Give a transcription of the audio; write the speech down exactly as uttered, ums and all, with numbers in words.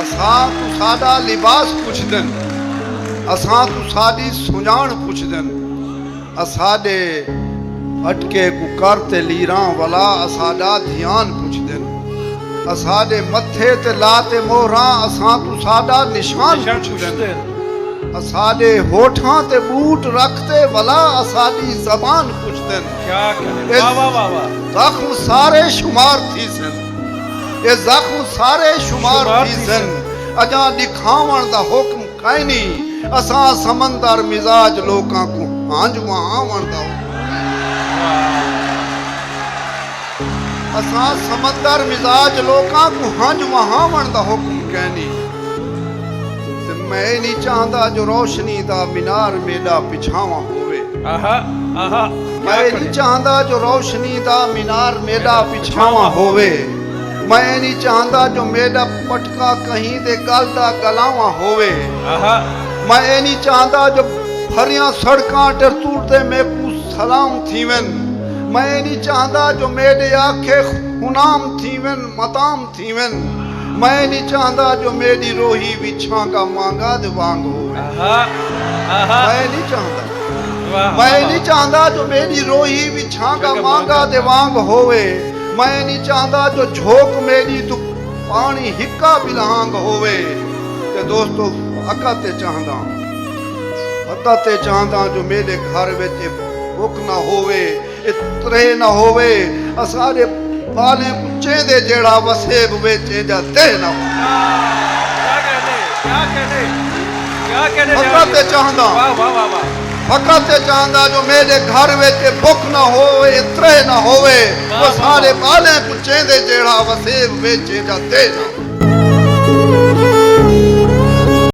اساں توں ساݙا لباس پچھدن، اساں توں ساݙی سنڄاݨ پچھدن، اساݙے اٹکے کوں کر تے لیراں ولا اساݙا دھیان پچھدن، اساݙے متھے تے لا تے مہراں اساں توں ساݙا نشان نشان پچھدن۔ پچھدن۔ اساݙے ہوٹھاں تے بوٹ رکھ تے ولا اساݙی زبان پچھدن۔ کیا کہنے۔ اے واہ، واہ، واہ، واہ۔ زخم سارے شمار تھیسن۔ اے زخم سارے شمار شمار تھیسن۔ تھیسن۔ اڄاں ݙکھاوݨ دا حکم کائنی۔ اساں سمندر مزاج لوکاں کوں ہنج وہاوݨ دا حکم۔ اساں سمندر مزاج لوکاں کوں ہنج وہاوݨ دا حکم کینی۔ تے میں اے نی چاہندا جو روشنی دا مینار میݙا پچھاواں ہووے۔ آہا، آہا، میں اے نی چاہندا جو روشنی دا مینار میݙا پچھاواں ہووے۔ میں اے نی چاہندا جو میݙا پٹکا کہیں دے ڳل دا ڳلاواں ہووے۔ آہا۔ میں اے نی چاہندا جو بھریاں سڑکاں ٹر ٹردے میکوں سلام تھیون۔ میں اے نی چاہندا جو میݙے آکھے خنام تھیون، مدام تھیون۔ میں اے نی چاہندا جو میݙی روہی وی چھانگا مانگا دے وانگ ہووے۔ آہا، آہا۔ میں اے نی چاہندا۔ واہ، میں اے واہ، نی واہ۔ چاہندا جو میݙی روہی وی چھانگا چھانگا مانگا مانگا دے وانگ ہووے۔ میں اے نی چاہندا جو جھوک میݙی توں پاݨی ہکا ولہانگ ہووے۔ تے دوستو، فقط اے چاہنداں، فقط اے چاہنداں جو میݙے گھر وچ اے بک نہ ہووے، اے ترے نہ ہووے، اساݙے ٻالیں کوں چیندے جیڑھا وسیب وچ اینجھا دے نہ ہووے۔ کیا کہنے، کیا کہنے، کیا کہنے فقط یار۔ اے چاہنداں۔ واہ، واہ، واہ، واہ۔ فقط اے چاہنداں جو میݙے گھر وچ اے بک نہ ہووے، اے ترے نہ ہووے، واہ، او واہ، ساݙے واہ۔ ٻالیں کوں چیندے جیڑھا وسیب وچ اینجھا دے نہ ہووے۔